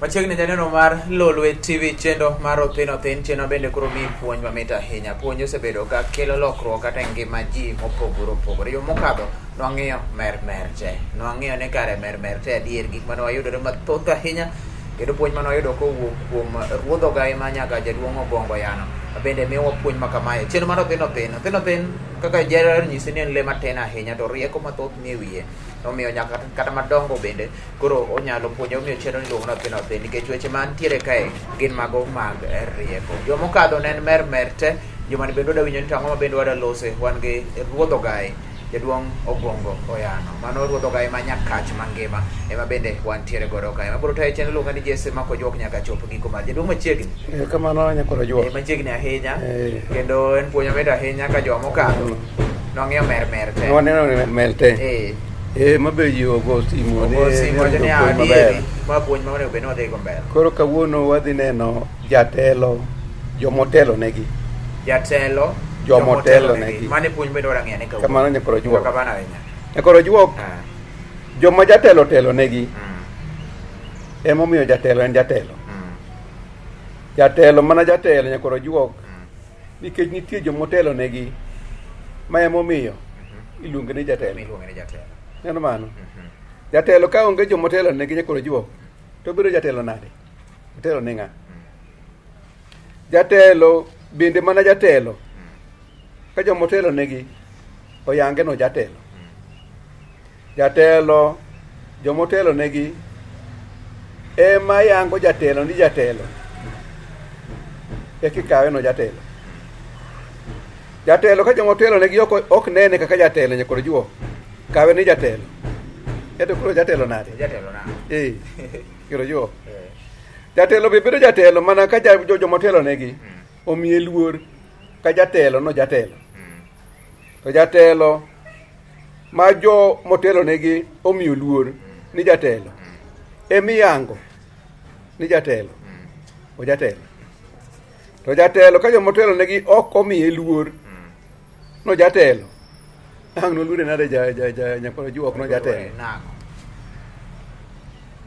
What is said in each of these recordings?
Machiegni janeno mar Lolwe TV chenro mar Othin Othin chenro bende koro miyi puonj mamit ahinya. Puonj osebedo ka kelo lokruok kata e ngima ji mopogore opogore. Yo mokadho nwang'iyo mer mer te. Nwang'iyo ni kare mer mer te adier gik mane wayudore mathoth ahinya kendo puonj mane wayudo kowuok kuom ruodh ogaye ma nyaka jaduong' Ogongo Yano bende miyowa puonj ma kamae. Chenro mar Othin Othin. Othin Othin kaka jahera nyisi ni en lee matin ahinya to rieko mathoth nie wiye. Omiyo nyaka kata madongo bende koro onyalo puonjo omiyo chenro ni iluongo ni Othin Othin nikech weche mantiere kae gin mago mag rieko. Joma okadho ne en mer mer te, joma ni bende wadwa winjo ni to ang'o ma bende wadwa lose, wan gi ruodh ogaye jaduong' Ogongo Oyano. Mano ruodh ogaye ma Nyakach mangima ema bende wantiere godo kae. Mabiro tayo chenro iluonga ni Jesse Mako Juok nyaka chop giko mar jaduong' machiegni. Kamano nyakwar Juok. Machiegni ahinya kendo en puonj mamit ahinya ka joma okadho nwang'iyo mer mer te. Waneno mer te. Ma be ji ogo simu Ogo simu wacho ni puonj maber. adieri ma puonj ma onego bed ni wadhi go mbele. Koro kawuono wadhi neno jatelo jomotelo negi. Jatelo Jomotelo negi. Mano e puonj bende wadwa ne kawuono. Kamano nyakwar Ojuok. Kamano ahinya. Nyakwar Ojuok, joma jatelo telo negi emomiyo jatelo en jatelo. Jatelo mana jatelo nyakwar Ojuok nikech nitie jomotelo negi ma emomiyo iluonge ni jatelo. Iluonge ni jatelo. Neno mano? Jatelo ka onge jomotelo negi nyakwar Ojuok to obiro jatelo nade? Otelo ne ng'a? Jatelo bende mana jatelo ka jomotelo negi oyange no jatelo. Jatelo jomotelo negi ema yango jatelo ni jatelo eka ikawe no jatelo. Jatelo ka jomotelo negi ok nene kaka jatelo nyakwar Ojuok kawe ni jatelo. Eto koro jatelo nade? Jatelo nade? Nyakwar Ojuok. Jatelo be bedo jatelo mana ka jomotelo negi omiye luor ka jatelo no jatelo. To jatelo ma jo motelo negi omiyo luor ni jatelo emiyango ni jatelo o jatelo. To jatelo ka jomotelo negi ok omiye luor no jatelo ang' noluore nade ja nyakwar Ojuok no jatelo.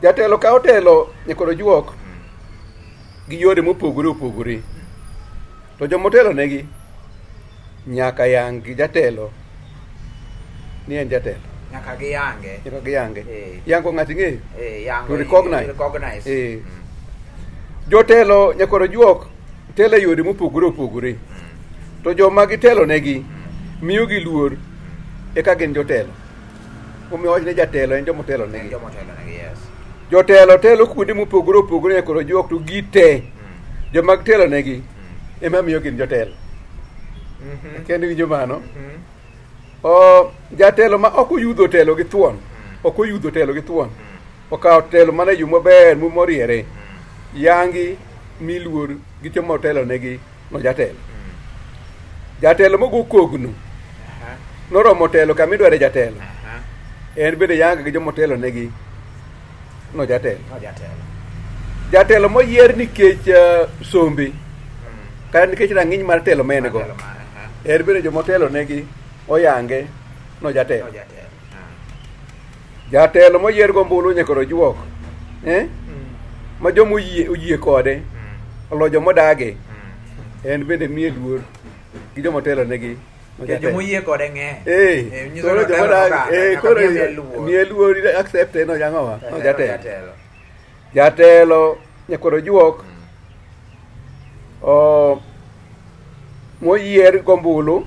Jatelo ka otelo nyakwar Ojuok gi yore mopogore opogore to jomotelo negi nyaka yang gi jatelo ni en jatelo. Nyaka giyange. Nyaka giyange. Yango ng'ato ing'eyo? Yango. To recognize. Recognize. Jotelo nyakwar Ojuok telo e yore mopogore opogore. To joma gitelo negi miyogi luor eka gin jotelo. Omiyo wach ni jatelo en joma otelo negi. Joma otelo negi, yes. Jotelo telo kuonde mopogore opogore nyakwar Ojuok to gite joma gitelo negi ema miyo gin jotelo. Kendo iwinjo mano? Jatelo ma ok oyudho telo gi thuon, ok oyudho telo gi thuon, okawo telo mana e yo maber moriere, yangi mi luor gi joma otelo negi no jatelo. Jatelo mogo kogno noromo telo kama idware jatelo. En bende yange gi joma otelo negi no jatelo. Jatelo moyier nikech sombe kata nikech rang'iny mar telo ma en go. En bende joma otelo negi oyange no jatelo. Jatelo moyier go ombulu nyakwar Ojuok ma joma oyie kode olo joma odage en bende miye luor gi joma otelo negi. Joma oyie kode ng'eny. Koro joma odage koro miye luor accept no jang'owa no jatelo. Jatelo nyakwar Ojuok moyier gombulu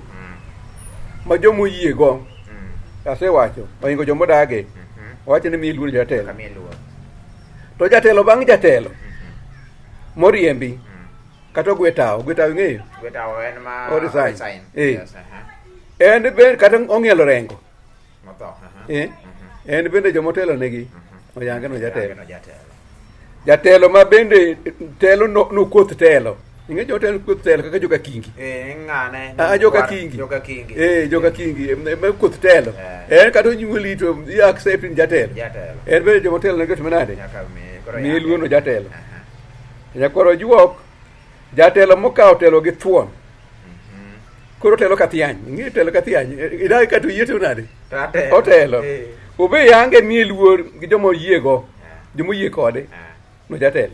ma joma oyie go asewacho ohingo joma odage owacho ni miye luor jatelo. To jatelo bang' jatelo moriembi kata ogwe tawo, ogwe tawo ing'eyo? Ogwe tawo en ma O resign. En bende kata ong'ielo rengo. En bende joma otelo negi oyange no jatelo. Jatelo ma bende telo no koth telo. Ing'e joma telo koth telo kaka joka Kingi. Ng'ane. Joka Kingi. Joka Kingi. Joka Kingi ma koth telo. En kata onyuoli to i accept ni jatelo. En bende joma otelo negi otimo nade? Miye luor no jatelo. Nyakwar Ojuok jatelo mokawo telo gi thuon. Koro telo ka thiany. Ing'e telo ka thiany. Idagi kata oyie to nade? Otelo. Obe yange miye luor gi joma oyie go. Joma oyie kode. No jatelo.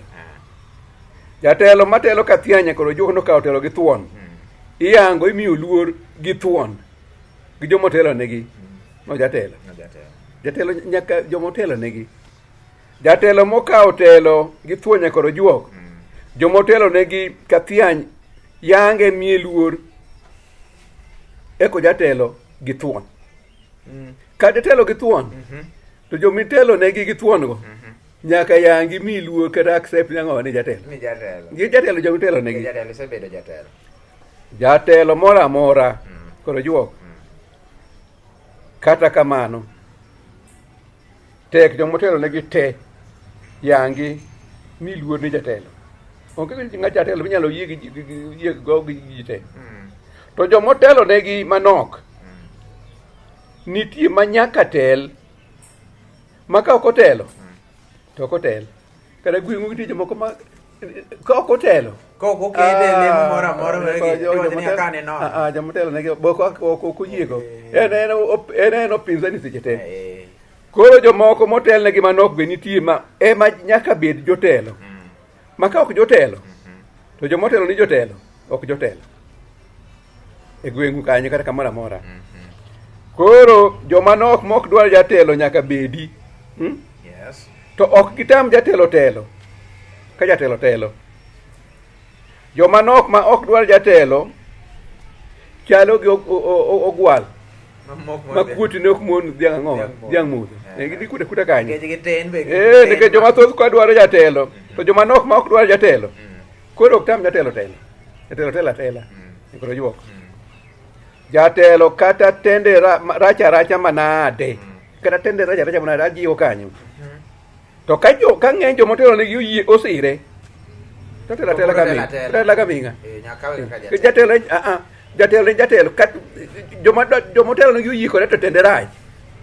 Jatelo matelo ka thianya koro juok nokawo telo gi thuon. Iyango imiyo luor gi thuon. Gi joma otelo negi. No jatelo. No jatelo. Jatelo nyaka joma otelo negi. Jatelo mokawo telo gi thuon nyaka koro juok. Joma otelo negi ka thiany yange miye luor eko jatelo gi thuon. Ka jatelo gi thuon to jomitelo negi gi thuon go nyaka yangi mi luor kata accept ni ang'o ni jatelo. Ni jatelo. Gi jatelo jomitelo negi. Jatelo isebedo jatelo. Jatelo moro amora koro juok. Kata kamano, tek jomotelo negi te yangi mi luor ni jatelo. Onge ng'a jatelo minyalo yie gi yie go gi ji te. To jomotelo negi manok nitie ma nyaka tel ma ka ok otelo to ok otel. Kata gweng'u nitie jomoko ma ka ok otelo Ka ok okete e lemo moro amora, iwacho ni akane nono. Ah, ah, jomotelo negi ok ok oyiego. En en en en upinzani seche te. Koro jomoko motelnegi manok be nitie ma ema nyaka bed jotelo. Ma ka ok jotelo, to jomotelo ni jotelo, ok jotelo. E gweng'u kanyo kata kamoro amora. Koro joma nok mok dwar jatelo nyaka bedi. Hmm? Yes. To ok gitam jatelo telo. Ka jatelo telo. Joma nok ma ok dwar jatelo chalo gi ogwal ma kuoti ne ok mon dhiang' ang'o dhiang' mudho. Eh, gidhi kuta kuta kanyo. Nikech gitin be. Eh, nikech joma thoth ka dwaro jatelo, to joma nok ma ok dwar jatelo, koro ok tam jatelo telo. Jatelo telo atela. Koro juok. Jatelo kata tende rach aracha manade. Kata tende rach aracha manade ajiwo kanyo. To ka jo ka ng'eny joma otelo negi oyie osire. To telo atela To koro gaming'a. telo atela. Telo atela gaming'a. Eh, nyaka kawe kaka jatelo. Jatelo en a a jatelo en jatelo kat joma joma otelo negi oyie kode to tende rach.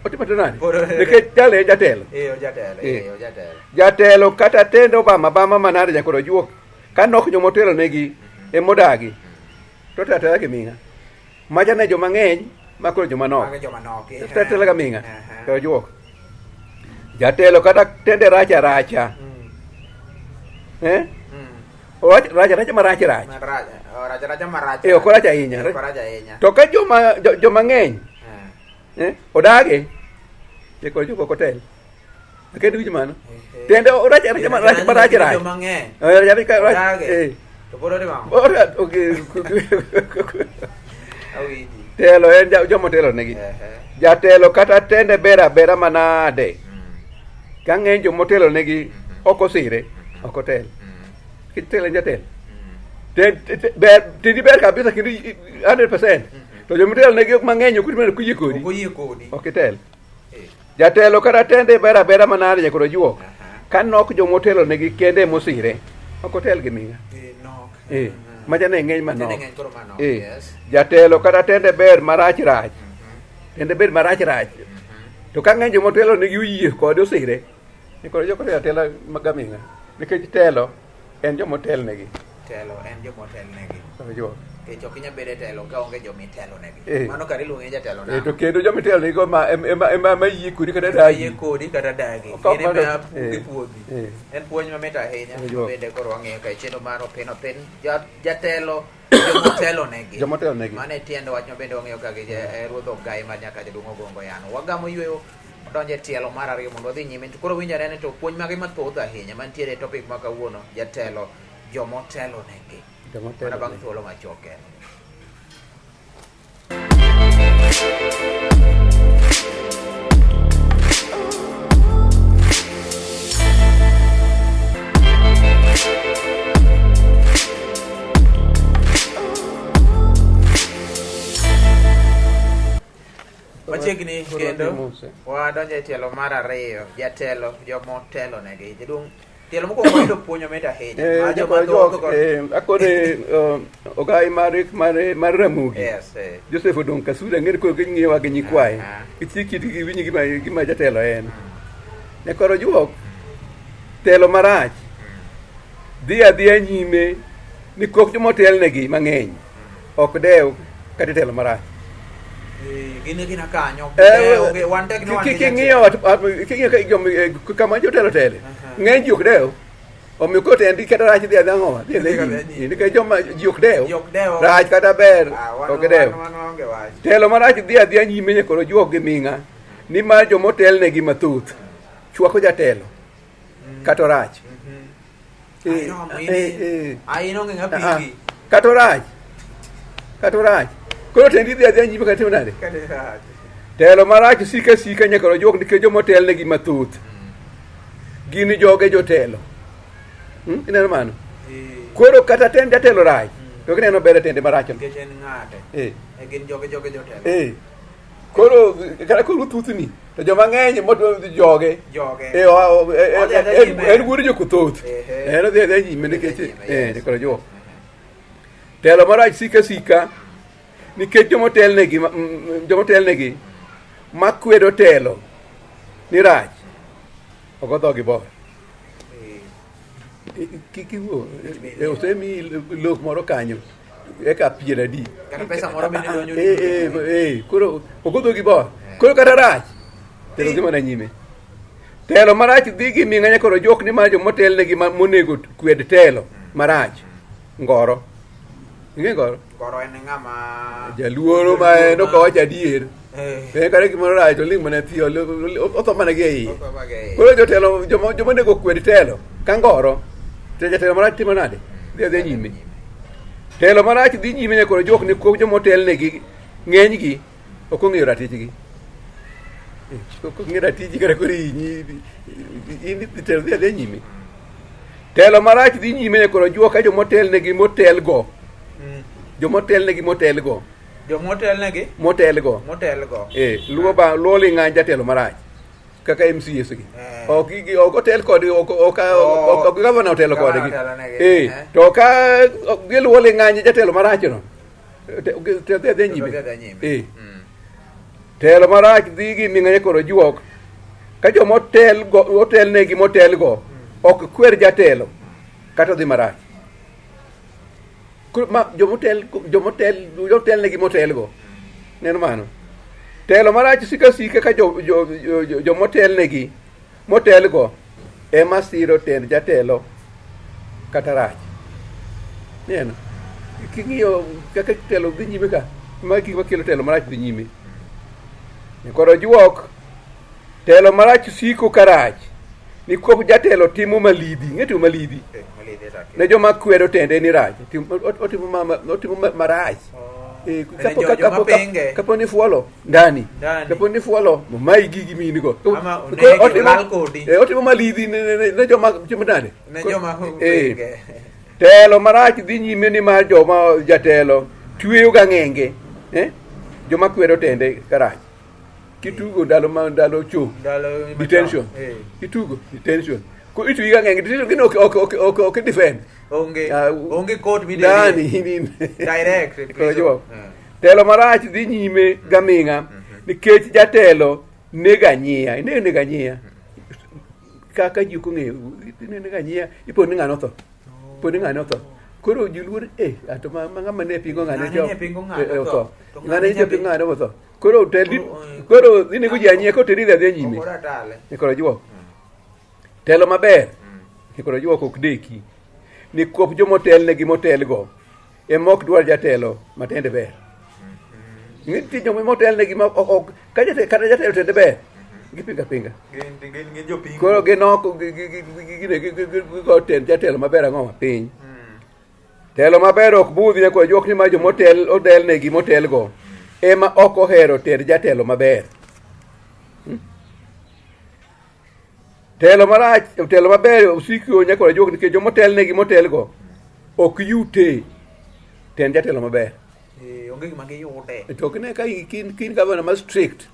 Otimo to nade? Koro- Nikech jalo en jatelo. Eh, ojatelo. Eh. Eh, ojatelo. Jatelo kata tende obama bama manade nyaka ojuok. Ka nok joma otelo negi emodagi. To telo atela gaming'a. Macha ne joma ng'eny ma koro joma nok. Mago joma nok. eh. Telo atela gaming'a. Aha. To ojuok. Jatelo kata tende rach aracha. Eh? Orach rach aracha marach rach. Marach. Orach aracha marach. Eh, ok orach ahinya. Eh, ok orach ahinya. To ka joma joma ng'eny Eh. eh, odage e koro jogo ok otel. Akendo winjo mano. Eh, eh. Tende orach aracha marach marach rach. Joma ng'eny. Eh, orach aracha rach. Odage. Eh. To pod otimo ang'o? Ora okay. Awinji. Telo en joma otelo negi. Ehe. Jatelo kata tende ber abera manade. Ka ng'eny joma otelo negi ok osire, ok otel. Nikech telo en jatelo. Ber tindi ber kabisa kendo 100%. To joma otelo negi ok mang'eny ok ok oyie kodi. Ok oyie kodi. Ok itel. Eh. Jatelo kata tende ber abera manade nyaka ojuok. Aha. Ka nok joma otelo negi kende mosire, ok otel gi ming'a. Eh, nok. Eh, macha ne ng'eny manok. Machane ng'eny koro manok, Eh, yes. Jatelo kata tende ber marach rach. Tende ber marach rach. To ka ng'eny joma otelo negi oyie kode osire, ni koro joko telo atela gaming'a. Nikech telo en joma otelnegi. Telo en joma otelnegi. Ojuok. Nikech ok inyal bedo e telo ka onge joma itelonegi. Eh. Mano kar iluongi ni jatelo Eh, nang'o? to kendo joma itelonegi ma ema ema ema yie kodi kata Ema dagi. yie kodi kata dagi. Ok, ok Gin ema mano- eh, gipuodhi. eh. En puonj mamit ahinya. Ojuok. Bende koro wang'iyo ka e chenro mar Opin Opin. Jatelo joma otelonegi. Joma otelonegi. Mano e tiend wach ma bende wang'iyo ka gi ruodh Ogai mar nyaka jaduong' Ogongo Yano. Wagamo yueyo wadonjo e tielo mar ariyo mondo wadhi nyime. To koro winjo anene to puonj mage mathoth ahinya mantiere e topic ma kawuono jatelo joma otelonegi. Joma Mana bang' otelonegi. thuolo machuok kende. Machiegni Koro kendo wadhi mos, eh. wadonjo e tielo mar ariyo jatelo joma otelonegi jaduong' tielo mokwongo wayudo puonj mamit ahinya Eh, mar joma jakwayo thoth jok, kod- eh, akone ogai mar mar mar Ramogi. Yes, eh. Joseph Odong Kasule ang'e ni koro ging'iyowa gi nyikwaye. Ah. Gichik itgi giwinj gima gima jatelo en. Nyakoro juok telo marach dhi adhiya nyime ni kok joma otelnegi mang'eny ok dew kata itelo marach. Eh, gin gina kanyo. Eh, Onge wan tek ni wan gi King'iyo king'iyo kama jotelo tele, Aha. ng'eny ji ok dew. Omiyo koro tendi kata rach dhi adhi ang'owa? Dhi adhi Dhi adhi nyime. nyime. Nikech joma ji ok dew. Ji ok dew. Rach kata ber Ah, wan- ok dew. wan- wan waonge wach. Telo marach dhi adhiya nyime nyaka ojuok gi ming'a nimar jomotelnegi mathoth chwako jatelo kata orach. Mhm. Eh, Ai, no, eh, ini- eh. ai, in onge ng'a Ah, ah. pingi. Kata orach. Kata orach. Koro tendi dhi adhiya nyime kata timo nade? Kata rach. Telo marach sika sika nyaka ojuok nikech jomotelnegi mathoth gin joge jotelo. Ineno mano? Eh, Koro kata tend jatelo rach, to gineno ber e tende marachno. Nikech en ng'ate. Eh. E gin joge joge jotelo. Eh. Koro kata koro thuthni to joma ng'eny modwa joge. Joge. Eh, Odhi adhiya nyime. en wuod jokothoth. Ehe. En odhi adhiya nyime nikech Odhi nyime, yes. koro juok. Telo marach sika sika nikech jomotelnegi jomotelnegi makwedo telo ni rach ok otho gi bor. Eh, Kik iwuo, osemiyi lok moro kanyo eka pier adi. Kata pesa moro bende donjo Eh, eh, eh, koro ok odho gi bor. Koro kata rach, telo dhi mana nyime. Telo marach dhi gi ming'a nyaka ojuok nimar jomotelnegi monego kwed telo marach. Ngoro. Ing'e ngoro? Ngoro en ng'ama Jaluoro ma en ok owach adier. Eh. Eh, kata gimoro rach oling' mana thi, otho mana gi e iye. Otho mana gi e iye. Koro jotelo joma onego kwed telo ka ngoro, to jatelo marach timo nade? Dhi adhiya nyime. Telo marach dhi nyime nyaka ojuok ni kuom joma otelnegi ng'enygi ok ong'eyo ratichgi. Ok ong'eyo ratichgi kata koro inyi in telo dhi adhiya nyime. Telo marach dhi nyime nyaka ojuok ka joma otelnegi motelgo. Joma otelnegi motelgo. Jomotelnegi Motelgo. motelgo. Eh, luwo ba luwo ling'any jatelo marach kaka MCAs gi. Eh. Ok gi ok otel kodgi ok ok Oh. ok gavana otelo Gavana kodgi. otelonegi, Eh, eh. to ka giluwo ling'any jatelo marach no. Te dhi adhiya nyime. Dhi adhiya nyime. Eh. Telo marach dhi gi ming'anye koro juok. Ka joma otel go otelnegi motelgo ok kwer jatelo kata odhi marach. Koro ma jomotel jomotel jotelnegi motelgo. Neno mano. Telo marach sika sika ka jo jo jo jo jomotelnegi motelgo ema siro tend jatelo kata rach. Neno. King'iyo kaka telo dhi nyime ka, ma gik makelo telo marach dhi nyime. Koro juok telo marach siko ka rach nikop jatelo timo malidhi, ing'e timo malidhi Eh, malidhi to ne joma kwedo tende ni rach, otimo otimo marach. Oh. Eh, Ne kapo joma pinge. kapo ni fuolo ndani, Ndani. kapo ni fuolo mayi gigi min go. Ama onegi, olal kodi. Otimo malidhi ne joma timo nade? Ne joma Eh, pinge. Telo marach dhi nyime nimar joma jatelo tweyo gang'enge, eh? Joma kwedo tende karach. Kitugo ndalo ma ndalo cho Ndalo machon. detention. Eh. Kitugo detention. Ko itweyi gang'enge detention gino ok ok ok ok ok defend. Onge Ah, onge court midhi. Ndani in Direct. e Koro prison. juok. Eh. Telo marach dhi nyime gaming'a nikech jatelo nego anyiya. Inego nego anyiya. Kaka ji ok ong'eyo, nego anyiya, ipo ni ng'ano otho. Ipo ni ng'ane otho. Koro ji luor, eh, ato ma ma ng'ama ne pingo ng'ane Ng'ane ne pingo ng'ane eh, otho. otho. To Ng'ane ng'ane ne pingo ng'ane otho. Koro teli, Koro, eh, koro inego ji anyiya koro teri dhi adhiya nyime. Ok oratale. Koro juok. Telo maber. Koro juok ok deki. Nikwop jomotelnegi motelgo ema ok dwar jatelo matende ber. Nitie joma motelnegi ma ok ok ka jatelo kata jatelo tende ber gipinga pinga. Gin gin gin jopingo. Koro gin ok gigo tend jatelo maber ang'o piny. Telo maber ok budhi nyaka juok ni ma jomotel otelnegi motelgo ema ok ohero tend jatelo maber. Telo marach, telo maber osiko nyaka juok nikech jomotelnegi motelgo ok yute tend jatelo maber. Eh, onge gima giyude. To ok ne ka kin kin gavana ma strict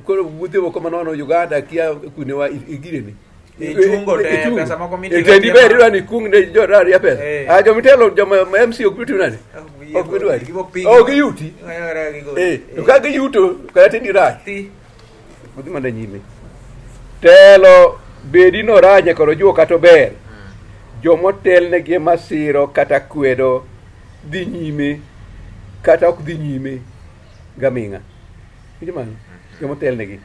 koro wuothe moko manono Uganda kia kunewa igireni. Ichungo te, pesa moko mitiyo Tendi go ber te idwa ni kung ne jo raria pesa. Eh. Ah jomitelo joma ma MC ok bi nade? Ok bi dwari. Gibo pingo. Ok giyuti. Ng'ayore gigo. Eh, to ka giyuto kata tendi rach. Thi. Odhi mana nyime. Telo bedi norach nyaka ojuo kata ober. Jomotelnegi ema siro kata kwedo dhi nyime kata ok dhi nyime gaming'a. Winjo mano? Jomotelnegi.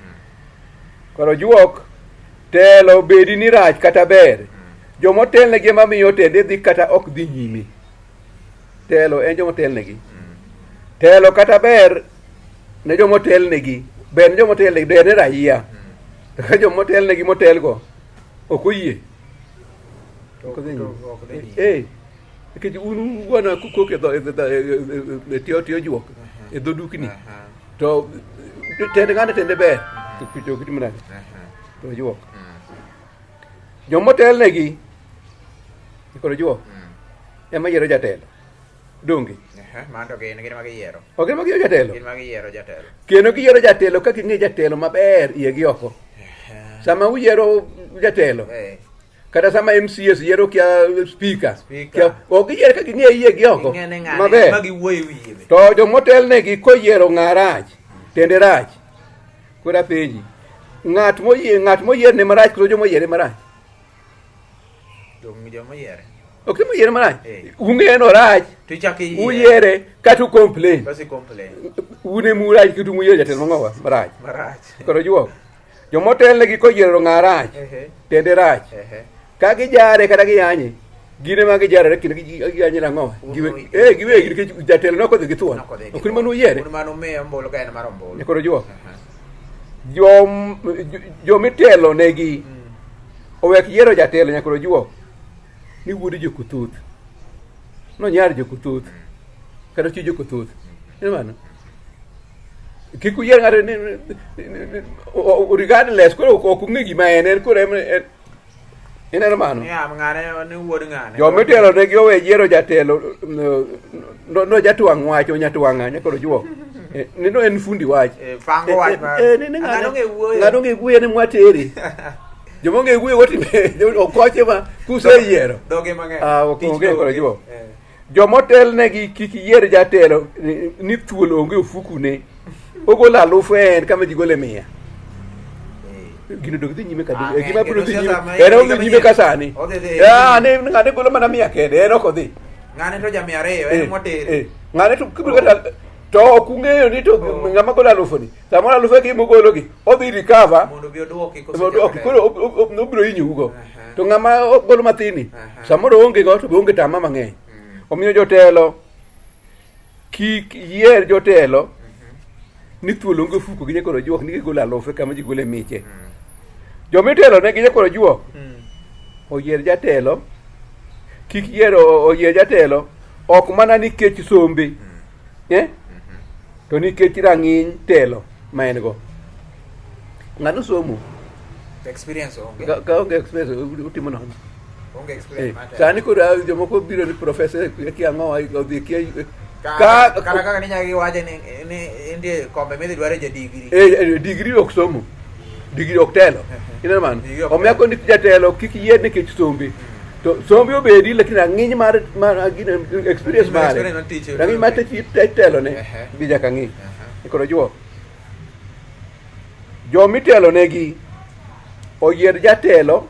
Koro juok telo bedi ni rach kata ber. Joma otelnegi ema miyo tende dhi kata ok dhi nyime. Telo en joma otelnegi. Telo kata ber ne joma otelnegi, ber ne joma otelnegi, ber ne raia. To ka joma otelnegi motelgo ok oyie. Ok odhi nyime. Ok dhi nyime. Eh, nikech un ugona kok e dho- e dho- e- e- e tiyo tiyo juok e dho dukni. Aha. To tend ng'ane tende ber. To kucho kitimo nade? Aha. To juok. Jomotelnegi koro juok ema yiero jatelo. Donge? Aha, mano to gin ema giyiero. Ok ema giyiero jatelo. Gin ema giyiero jatelo. Kendo giyiero jatelo ka ging'e jatelo maber iye gi oko. Sama uyiero jatelo, Eh, kata sama MCS yiero kia speaker, Speaker. kia, ok giyier ka ging'e iye gi oko ging'e ni ng'ane maber. ema giwuoyo e wiye be. To jomotelnegi koyiero ng'a rach, tende rach. Koro apenji, ng'at moyie ng'at moyierne marach koso joma oyiere marach? Jong joma oyiere. Ok joma oyiere marach. Eh. Ung'eyo ni orach, To ichako iyiere. uyiere kata u complain. Bas i complain. Un ema urach kata muyiero jatelo mang'owa marach. Marach. Koro juok. Jomotelnegi koyiero ng'a rach, Ehe. tende rach. Ehe. Ka gijare kata giyanye, gin ema gijarore kendo giyanye nang'o? Un Eh, giwegi nikech jatelo ne ok odhi gi thuon. Nok odhi gi Ok in mane uyiere. Un mane umiye ombulu ka en mar ombulu. Koro juok. Aha. Jom jomitelo negi owek yiero jatelo nyaka ojuok ni wuod jokuthuth nonyar jokuthuth kata chi jokuthuth Ineno mano kik uyier ng'ato ni regardless koro ok ung'e gima en en koro en ineno mano Ni am ng'ane ni wuod ng'ane. Joma itelo negi owe yiero jatelo no, no jatwang' wach onyatwang'a nyakoro juok. Eh, Nino en fundi wach. Eh, pango wach ma- Eh, eh, ni Ng'ano ong'e wuoyo. Ng'ano ong'e wuoyo ni mwatere. Joma ong'e wuoyo watime okoche ma kuseyiero. Dhoge mang'eny. Ah, ok Tich onge koro dhoge. juok. Eh. Jomotelnegi kik yier jatelo ni, ni thuol onge ofukune. Ogolo alufu en kama ji gole mia. Gino dog dhi nyime Ah, ka gima biro dhi kendo nyime. siasa ma En odhi higa nyime manyien. ka sani. Odhi dhi. Ah, ne ng'ane golo mana mia kende, en ok odhi. Ng'ane to jamia ariyo Eh, en motere. eh. Ng'ane to kibiro kata to ok ung'eyo ni to Oh. ng'ama golo alufu ni. Samoro alufu gi mogologi, odhi recover. Mondo obi oduoki Mondo oduoki, koro obiro hinyougo. Aha. To ng'ama golo mathini, Aha. samoro oonge go to be onge tama mang'eny. Omiyo jotelo kik yier jotelo ni thuol onge ofuko gi nyakoro juok ni gigolo alufe kama ji gole miche. Joma itelo ne gi nyakoro juok oyier jatelo kik yier oyier jatelo ok mana nikech sombe eh? to nikech rang'iny telo ma en go. Ng'ano somo Experience onge. ka onge experience utimo nono. Onge experience Eh, mar telo. sani koro ah, jomoko biro ni professor kia ang'o odhi kia Ka ka kata kaka ninyalo giwacho ni ni nitie kombe midhi dware ja degree. eh, eh, degree ok somo degree ok telo ineno mano Degree ok omiyo telo. kondik jatelo kik yier nikech sombe to sombe obedi lakini rang'iny mar mar gino, experience mare Experience mar tich. rang'iny mar tich tich telo ne Ehe. bi nyaka ng'i Aha. koro juok jomitelo negi oyier jatelo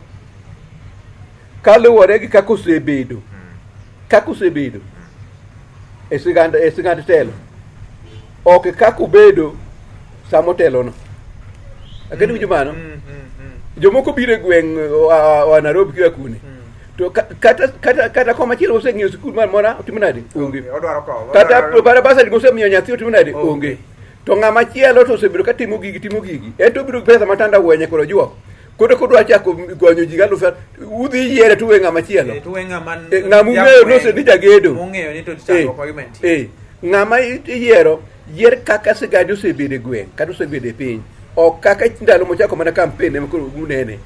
kaluwore gi kaka osebedo kaka osebedo e sigand e sigand telo ok kaka obedo sama otelono akeni winjo mano jomoko biro e gweng' oa oa Nairobi kia kune to kata kata kata komachielo oseng'iyo sikul mar mora otimo nade onge Odwaro kowo. kata kata basari mosemiyo nyathi otimo nade Onge. onge to ng'ama chielo to osebedo ka timo gigi timo gigi en to obiro gi pesa matanda wenye koro juok koro kodwa chako gonyo ji galufu udhi yiere to uwe ng'ama chielo Tuwe ng'ama Eh, ng'ama ung'eyo nose ni jagedo. Mong'eyo ni to chandruok mage mantie. Eh, ng'ama iyiero yier kaka sigadi osebedo e gweng' kata osebedo e piny ok kaka ndalo mochako mana kampen ema koro unene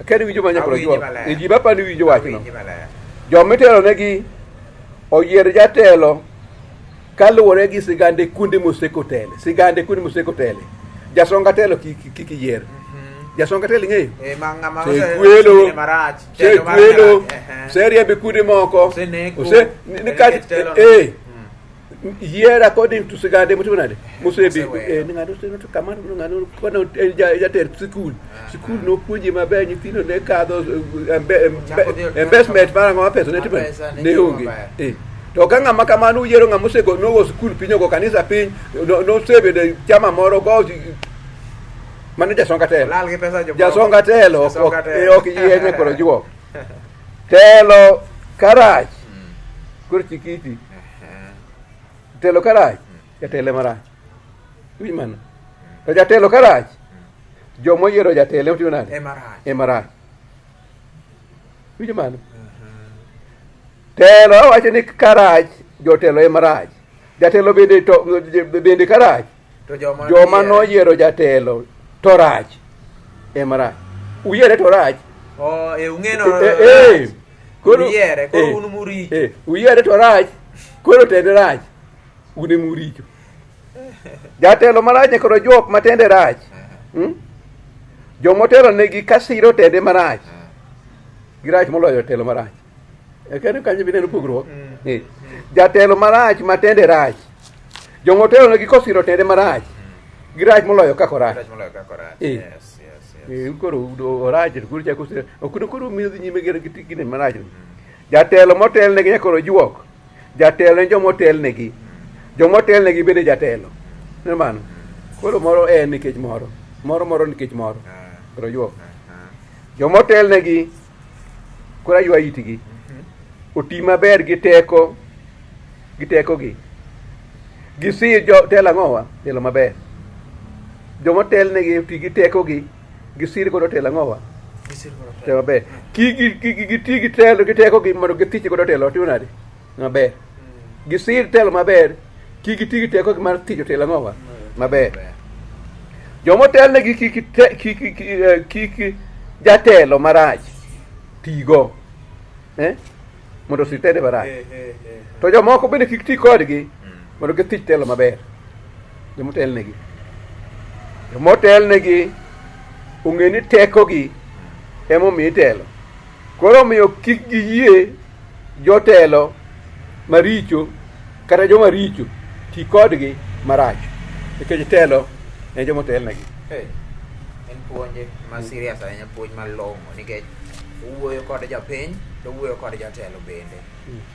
akia ni winjo ma nyakoro Awinji juok maler. Eh, ji mapani winjo wachno Awinji maler. joma itelonegi oyier jatelo kaluwore gi sigande kuonde moseko tele sigande kuonde moseko tele jasonga telo kik kik yier jasonga telo ing'eyo Eh, ma ng'ama Sekwelo. osetimo marach. Telo mar sekwelo marach, ehe. seriembe kuonde moko Oseneko. ose ni- ni kat- Nikech telo no. eh yier according to sigande motimo nade mosebedo Oseweyo. eh, ni ng'ato oseno to kamano ng'ano kono en jatend sikul sikul nopuonje maber nyithindo ne kadho eh, Ochako dhi e- investment mar ang'o ma pesa ne Mar timo pesa ne ne timo onge maber. Eh. To ka ng'ama kamano uyiero ng'ama osego nogo sikul piny ogo kanisa piny nosebedo e chama moro go mano jasonga telo Olal gi pesa jomoko. jasonga telo ok Jasonga ok- telo. eh, ok yie nyakoro juok. Telo karach. Koro chikiti. Telo karach. Jatelo ema rach. Iwinjo mano? To jatelo karach. Joma oyiero jatelo ema timo nade? Ema rach. Ema rach. Iwinjo mano? Telo awacho ni karach, jotelo ema rach. Jatelo bende to bende karach. To joma Joma noyiere. noyiero jatelo to rach. Ema rach. Uyiere to rach. Oh, e ung'eno. Eh, eh, koro Uyiere, koro eh, un muricho. eh, uyiere to rach. Koro tende rach. Un ema uricho. Jatelo marach nyaka ojuok matende rach. Hmm? Jomotelo negi kasiro tende marach. Girach moloyo telo marach. E kendo kanyo bineno pogruok. Eh. Jatelo marach matende rach. Jomotelo negi kosiro tende marach. Girach moloyo kaka orach. Rach moloyo kaka orach. Eh. Yes, yes, yes. Eh, koro orach to koro chako siro. Ok koro miyo dhi nyime gi gine marach. Jatelo motelnegi nyaka ojuok. Jatelo en joma otelnegi. Joma otelnegi bende jatelo. Neno mano? Koro moro en nikech moro. Moro moro nikech moro. Koro ojuok. Joma otelnegi koro aywa itgi. Oti maber gi teko gi tekogi. Gisir jo telo ang'owa? Telo maber. Joma otelnegi oti gi tekogi gisir godo telo ang'owa? Gisir godo telo. Telo maber. Kik giti gi telo gi tekogi mondo githich godo telo timo nade? Maber. Gisir telo maber. Kik giti gi tekogi mar thicho telo ang'owa? Maber. Joma otelnegi kik kik kik jatelo marach tigo. Eh? Mondo osir tende marach. Eh, eh, eh. To jomoko bende kik ti kodgi mondo githich telo maber. Joma otelnegi. Joma otelnegi ong'e ni tekogi emomiyo itelo. Koro omiyo kik giyie jotelo maricho kata joma richo ti kodgi marach. Nikech telo en joma otelnegi. Hey, en puonj ma serious ahinya, puonj malong'o nikech owuoyo kod japiny to owuoyo kod jatelo bende.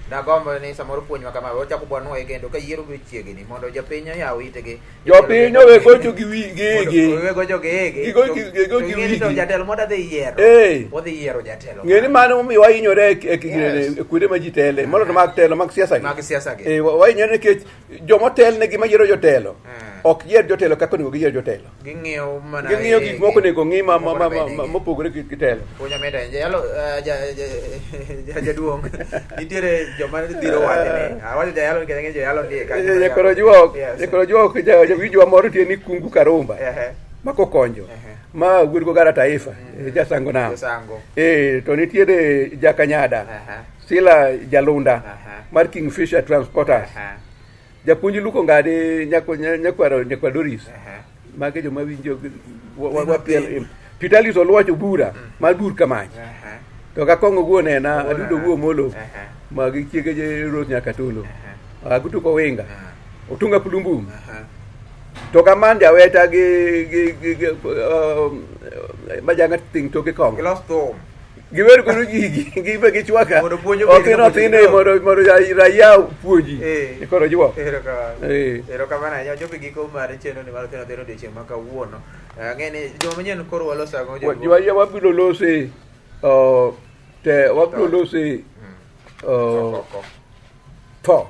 Dagombo ni samoro puonj ma kama wachako bwanwoye kendo ka yiero be chiegni mondo japiny oyaw itgi. Jopiny owe gocho gi wi Mondo gigi. owe gocho gi igi. Gigo gi- gigo To gi ing'e ni to wigi. jatelo moda dhi yiero. Eh. Wadhi yiero jatelo. Ng'e ni mano momiyo wahinyore Yes. e kuonde ma ji tele, moloyo to mag telo mag siasa gi. Mag siasa gi. Eh, wahinyore nikech jomotelnegi mayiero jotelo ok yier jotelo kaka onego giyier jotelo. Ging'iyo mana Ging'iyo gik moko onego ng'i Moko bende gi. mopogore gi telo. Puonj mamit ahinya. Jalo, jaduong' nitiere joma dhiro wache ni awacho jayalo nikech ang'eyo joyalo nitie kanyo. Jakoro juok, Yes. jakoro juok jawinjwa moro nitie ni Kungu Karumba Ehe. ma Kokonjo Ehe. ma wuod Gogara Taifa, jasango nam. Josango. Eh, to nitiere Jakanyada, Aha. Sila Jalunda Aha. mar Kingfisher Transporters. Aha. Japuonj Luko Ngadi nyakwaro nyakwa Doris. Aha. Mage joma winjo wapiel. Peter Alice Oluoch Obura mar bur kamach. Aha. To ka kong'o wuon ena Wuon adudo ena. wuo molo Aha. magi chiege je Rose Nyakatolo. Aha. Agutu Kowinga. Aha. Otunga Pulumbum. Aha. To kaman jaweta gi majanga ting toke kong'o. Gilos thum. Giwer godo gigi, gibe gichwaka. Mondo puonj obed Othin ka othine puonjo. mondo raia puonji. Eh. Koro juok. Erokamano. Eh. Erokamano ahinya. Wachopo e giko mar chenro ni mar Othin Othin odiochieng' ma kawuono. Ang'e ni juma manyien koro waloso ang'o jaduong'? Wabiro lose te wabiro lose Koko. tho.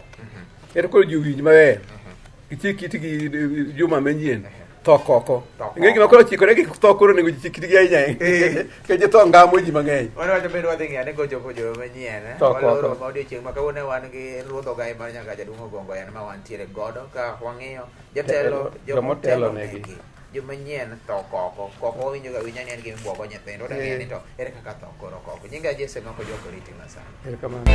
Ero koro ji owinj maber. Gichik itgi juma manyien. Tho koko. Tho koko. Ing'e gima koro ochikore gi tho koro onego ji chik itgi ahinya. Eh. Nikech tho ngamo ji mang'eny. Wan wacho bende wadhi ng'iyo ane kochopo juma manyien. eh. Tho koko. Waloro ma odiochieng' ma kawuono wan gi ruodh ogaye mar nyaka jaduong' Ogongo en ma wantiere godo ka wang'iyo jatelo Joma joma otelo otelo negi. negi. Joma nyien tho koko. Koko wawinjo ga winja ni en gima ibwogo nyithindo. Wadwa ng'eyo ni to ere kaka tho koro koko. Nyinga Jesse Mako Joko riti masani. Erokamano.